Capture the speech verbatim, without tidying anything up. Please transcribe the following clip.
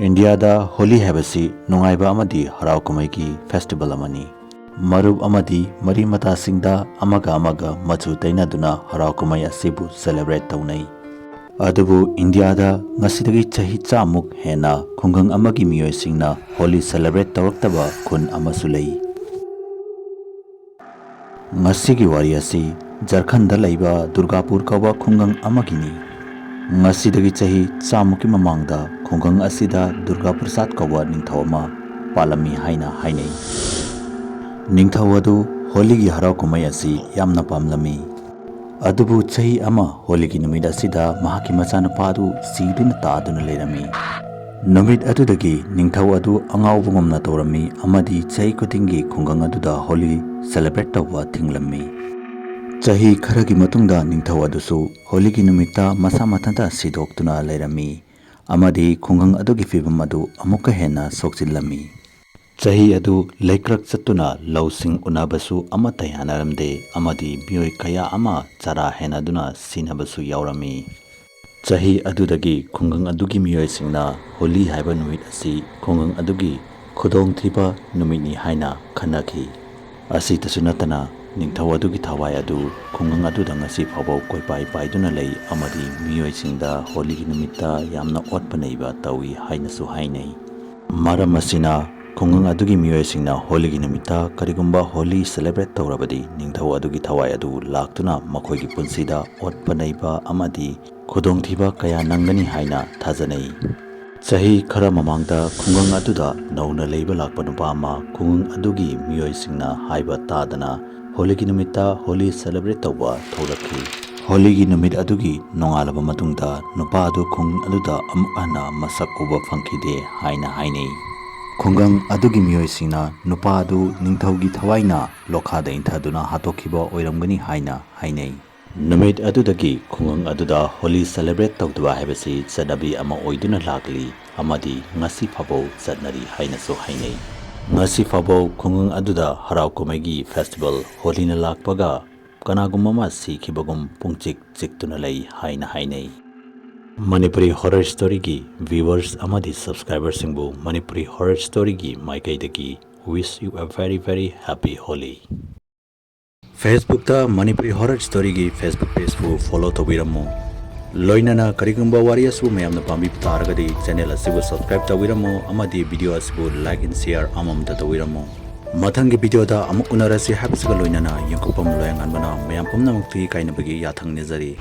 ꯏꯟꯗꯤꯌꯥꯗ ꯍꯣꯂꯤ ꯍꯥꯏꯕꯁꯤ ꯅꯨꯡꯉꯥꯏꯕ ꯑꯃꯗꯤ ꯍꯔꯥꯎ ꯀꯨꯝꯍꯩꯒꯤ ꯐꯦꯁꯇꯤꯚꯦꯜ ꯑꯃꯅꯤ꯫ ꯃꯔꯨꯞ ꯑꯃꯗꯤ ꯃꯔꯤ ꯃꯇꯥꯁꯤꯡꯗ ꯑꯃꯒ ꯑꯃꯒ ꯃꯆꯨ ꯇꯩꯅꯗꯨꯅ ꯍꯔꯥꯎ ꯀꯨꯝꯍꯩ ꯑꯁꯤꯕꯨ ꯁꯦꯂꯦꯕ꯭ꯔꯦꯠ ꯇꯧꯅꯩ꯫ ꯑꯗꯨꯕꯨ ꯏꯟꯗꯤꯌꯥꯗ ꯉꯁꯤꯗꯒꯤ ꯆꯍꯤ ꯆꯥꯃꯨꯛ ꯍꯦꯟꯅ ꯈꯨꯡꯒꯪ ꯑꯃꯒꯤ ꯃꯤꯑꯣꯏꯁꯤꯡꯅ ꯍꯣꯂꯤ ꯁꯦꯂꯦꯕ꯭ꯔꯦꯠ ꯇꯧꯔꯛꯇꯕ ꯈꯨꯟ ꯑꯃꯁꯨ ꯂꯩ꯫ ꯉꯁꯤꯒꯤ ꯋꯥꯔꯤ ꯑꯁꯤ ꯖꯔꯈꯟꯗ ꯂꯩꯕ ꯗꯨꯔꯒꯥꯄꯨꯔ ꯀꯧꯕ ꯈꯨꯡꯒꯪ ꯑꯃꯒꯤꯅꯤ꯫ ꯉꯁꯤꯗꯒꯤ ꯆꯍꯤ ꯆꯥꯃꯨꯛꯀꯤ ꯃꯃꯥꯡꯗ ꯈꯨꯡꯒꯪ ꯑꯁꯤꯗ ꯗꯨꯔꯒꯥ ꯄ꯭ꯔꯁꯥꯗ ꯀꯧꯕ ꯅꯤꯡꯊꯧ ꯑꯃ ꯄꯥꯜꯂꯝꯃꯤ ꯍꯥꯏꯅ ꯍꯥꯏꯅꯩ꯫ ꯅꯤꯡꯊꯧ ꯑꯗꯨ ꯍꯣꯂꯤꯒꯤ ꯍꯔꯥꯎ ꯀꯨꯝꯍꯩ ꯑꯁꯤ ꯌꯥꯝꯅ ꯄꯥꯝꯂꯝꯃꯤ꯫ ꯑꯗꯨꯕꯨ ꯆꯍꯤ ꯑꯃ ꯍꯣꯂꯤꯒꯤ ꯅꯨꯃꯤꯠ ꯑꯁꯤꯗ ꯃꯍꯥꯛꯀꯤ ꯃꯆꯥꯅꯨꯄꯥ ꯑꯗꯨ ꯁꯤꯗꯨꯅ ꯇꯥꯗꯨꯅ ꯂꯩꯔꯝꯃꯤ꯫ ꯅꯨꯃꯤꯠ ꯑꯗꯨꯗꯒꯤ ꯅꯤꯡꯊꯧ ꯑꯗꯨ ꯑꯉꯥꯎꯕꯒꯨꯝꯅ ꯇꯧꯔꯝꯃꯤ ꯑꯃꯗꯤ ꯆꯍꯤ ꯈꯨꯗꯤꯡꯒꯤ ꯈꯨꯡꯒꯪ ꯑꯗꯨꯗ ꯍꯣꯂꯤ ꯁꯦꯂꯦꯕ꯭ꯔꯦꯠ ꯇꯧꯕ ꯊꯤꯡꯂꯝꯃꯤ꯫ ꯆꯍꯤ ꯈꯔꯒꯤ ꯃꯇꯨꯡꯗ ꯅꯤꯡꯊꯧ ꯑꯗꯨꯁꯨ ꯍꯣꯂꯤꯒꯤ ꯅꯨꯃꯤꯠꯇ ꯃꯁꯥ ꯃꯊꯟꯇ ꯁꯤꯗꯣꯛꯇꯨꯅ ꯂꯩꯔꯝꯃꯤ ꯑꯃꯗꯤ ꯈꯨꯡꯒꯪ ꯑꯗꯨꯒꯤ ꯐꯤꯕꯝ ꯑꯗꯨ ꯑꯃꯨꯛꯀ ꯍꯦꯟꯅ ꯁꯣꯛꯆꯤꯜꯂꯝꯃꯤ꯫ ꯆꯍꯤ ꯑꯗꯨ ꯂꯩꯀ꯭ꯔꯛ ꯆꯠꯇꯨꯅ ꯂꯧꯁꯤꯡ ꯎꯅꯕꯁꯨ ꯑꯃꯠꯇ ꯌꯥꯅꯔꯝꯗꯦ ꯑꯃꯗꯤ ꯃꯤꯑꯣꯏ ꯀꯌꯥ ꯑꯃ ꯆꯔꯥ ꯍꯦꯟꯅꯗꯨꯅ ꯁꯤꯅꯕꯁꯨ ꯌꯥꯎꯔꯝꯃꯤ꯫ ꯆꯍꯤ ꯑꯗꯨꯗꯒꯤ ꯈꯨꯡꯒꯪ ꯑꯗꯨꯒꯤ ꯃꯤꯑꯣꯏꯁꯤꯡꯅ ꯍꯣꯂꯤ ꯍꯥꯏꯕ ꯅꯨꯃꯤꯠ ꯑꯁꯤ ꯈꯨꯡꯒꯪ ꯑꯗꯨꯒꯤ ꯈꯨꯗꯣꯡꯊꯤꯕ ꯅꯨꯃꯤꯠꯅꯤ ꯍꯥꯏꯅ ꯈꯟꯅꯈꯤ꯫ ꯑꯁꯤꯇꯁꯨ ꯅꯠꯇꯅ ꯅꯤꯡꯊꯧ ꯑꯗꯨꯒꯤ ꯊꯋꯥꯏ ꯑꯗꯨ ꯈꯨꯡꯒꯪ ꯑꯗꯨꯗ ꯉꯁꯤ ꯐꯥꯎꯕ ꯀꯣꯏꯄꯥꯏ ꯄꯥꯏꯗꯨꯅ ꯂꯩ ꯑꯃꯗꯤ ꯃꯤꯑꯣꯏꯁꯤꯡꯗ ꯍꯣꯂꯤꯒꯤ ꯅꯨꯃꯤꯠꯇ ꯌꯥꯝꯅ ꯑꯣꯠꯄ ꯅꯩꯕ ꯇꯧꯏ ꯍꯥꯏꯅꯁꯨ ꯍꯥꯏꯅꯩ꯫ ꯃꯔꯝ ꯑꯁꯤꯅ ꯈꯨꯡꯒꯪ ꯑꯗꯨꯒꯤ ꯃꯤꯑꯣꯏꯁꯤꯡꯅ ꯍꯣꯂꯤꯒꯤ ꯅꯨꯃꯤꯠꯇ ꯀꯔꯤꯒꯨꯝꯕ ꯍꯣꯂꯤ ꯁꯦꯂꯦꯕ꯭ꯔꯦꯠ ꯇꯧꯔꯕꯗꯤ ꯅꯤꯡꯊꯧ ꯑꯗꯨꯒꯤ ꯊꯋꯥꯏ ꯑꯗꯨ ꯂꯥꯛꯇꯨꯅ ꯃꯈꯣꯏꯒꯤ ꯄꯨꯟꯁꯤꯗ ꯑꯣꯠꯄ ꯅꯩꯕ ꯑꯃꯗꯤ ꯈꯨꯗꯣꯡꯊꯤꯕ ꯀꯌꯥ ꯅꯪꯒꯅꯤ ꯍꯥꯏꯅ ꯊꯥꯖꯅꯩ꯫ ꯆꯍꯤ ꯈꯔ ꯃꯃꯥꯡꯗ ꯈꯨꯡꯒꯪ ꯑꯗꯨꯗ ꯅꯧꯅ ꯂꯩꯕ ꯂꯥꯛꯄ ꯅꯨꯄꯥ ꯑꯃ ꯈꯨꯡꯒꯪ ꯑꯗꯨꯒꯤ ꯃꯤꯑꯣꯏꯁꯤꯡꯅ ꯍꯥꯏꯕ ꯇꯥꯗꯅ ꯍꯣꯂꯤꯒꯤ ꯅꯨꯃꯤꯠꯇ ꯍꯣꯂꯤ ꯁꯦꯂꯦꯕ꯭ꯔꯦꯠ ꯇꯧꯕ ꯊꯣꯛꯂꯛꯈꯤ꯫ ꯍꯣꯂꯤꯒꯤ ꯅꯨꯃꯤꯠ ꯑꯗꯨꯒꯤ ꯅꯣꯡꯉꯥꯜꯂꯕ ꯃꯇꯨꯡꯗ ꯅꯨꯄꯥ ꯑꯗꯨ ꯈꯨꯡꯒꯪ ꯑꯗꯨꯗ ꯑꯃꯨꯛ ꯍꯟꯅ ꯃꯁꯛ ꯎꯕ ꯐꯪꯈꯤꯗꯦ ꯍꯥꯏꯅ ꯍꯥꯏꯅꯩ꯫ ꯈꯨꯡꯒꯪ ꯑꯗꯨꯒꯤ ꯃꯤꯑꯣꯏꯁꯤꯡꯅ ꯅꯨꯄꯥ ꯑꯗꯨ ꯅꯤꯡꯊꯧꯒꯤ ꯊꯋꯥꯏꯅ ꯂꯣꯈꯥꯗ ꯏꯟꯊꯗꯨꯅ ꯍꯥꯠꯇꯣꯛꯈꯤꯕ ꯑꯣꯏꯔꯝꯒꯅꯤ ꯍꯥꯏꯅ ꯍꯥꯏꯅꯩ꯫ ꯅꯨꯃꯤꯠ ꯑꯗꯨꯗꯒꯤ ꯈꯨꯡꯒꯪ ꯑꯗꯨꯗ ꯍꯣꯂꯤ ꯁꯦꯂꯦꯕ꯭ꯔꯦꯠ ꯇꯧꯗꯕ ꯍꯥꯏꯕꯁꯤ ꯆꯠꯅꯕꯤ ꯑꯃ ꯑꯣꯏꯗꯨꯅ ꯂꯥꯛꯂꯤ ꯑꯃꯗꯤ ꯉꯁꯤ ꯐꯥꯎꯕ ꯆꯠꯅꯔꯤ ꯍꯥꯏꯅꯁꯨ ꯍꯥꯏꯅꯩ꯫ ꯉꯁꯤ ꯐꯥꯎꯕ ꯈꯨꯡꯒꯪ ꯑꯗꯨꯗ ꯍꯔꯥꯎ ꯀꯨꯝꯍꯩꯒꯤ ꯐꯦꯁꯇꯤꯚꯦꯜ ꯍꯣꯂꯤꯅ ꯂꯥꯛꯄꯒ ꯀꯅꯥꯒꯨꯝꯕ ꯑꯃ ꯁꯤꯈꯤꯕꯒꯨꯝ ꯄꯨꯡꯆꯤꯛ ꯆꯤꯛꯇꯨꯅ ꯂꯩ ꯍꯥꯏꯅ ꯍꯥꯏꯅꯩ꯫ ꯃꯅꯤꯄꯨꯔꯤ ꯍꯣꯔꯔ ꯁ꯭ꯇꯣꯔꯤꯒꯤ ꯚ꯭ꯌꯨꯋꯔꯁ ꯑꯃꯗꯤ ꯁꯕꯁꯀ꯭ꯔꯥꯏꯕꯔꯁꯤꯡꯕꯨ ꯃꯅꯤꯄꯨꯔꯤ ꯍꯣꯔꯔ ꯁ꯭ꯇꯣꯔꯤꯒꯤ ꯃꯥꯏꯀꯩꯗꯒꯤ wish you a very very happy Holi꯫ Facebook ꯇ ꯃꯅꯤꯄꯨꯔꯤ ꯍꯣꯔꯔ ꯁ꯭ꯇꯣꯔꯤꯒꯤ Facebook ꯄꯦꯖꯄꯨ ꯐꯣꯂꯣ ꯇꯧꯕꯤꯔꯝꯃꯨ꯫ ꯂꯣꯏꯅꯅ ꯀꯔꯤꯒꯨꯝꯕ ꯋꯥꯔꯤ ꯑꯁꯤꯕꯨ ꯃꯌꯥꯝꯅ ꯄꯥꯝꯕꯤꯕ ꯇꯥꯔꯒꯗꯤ ꯆꯦꯅꯦꯜ ꯑꯁꯤꯕꯨ ꯁꯕꯁꯀ꯭ꯔꯥꯏꯕ ꯇꯧꯕꯤꯔꯝꯃꯨ ꯑꯃꯗꯤ ꯚꯤꯗꯤꯑꯣ ꯑꯁꯤꯕꯨ ꯂꯥꯏꯛ ꯑꯦꯟ ꯁꯤꯌꯔ ꯑꯃꯃꯝꯇ ꯇꯧꯕꯤꯔꯝꯃꯨ꯫ ꯃꯊꯪꯒꯤ ꯚꯤꯗꯤꯑꯣꯗ ꯑꯃꯨꯛ ꯎꯅꯔꯁꯤ ꯍꯥꯏꯕꯁꯤꯒ ꯂꯣꯏꯅꯅ ꯌꯦꯡꯊꯣꯛꯐꯝ ꯂꯣꯌꯥꯉꯥꯟꯕꯅ ꯃꯌꯥꯝ ꯄꯨꯝꯅꯃꯛꯇꯒꯤ ꯀꯥꯏꯅꯕꯒꯤ ꯌꯥꯊꯪ ꯅꯤꯖꯔꯤ꯫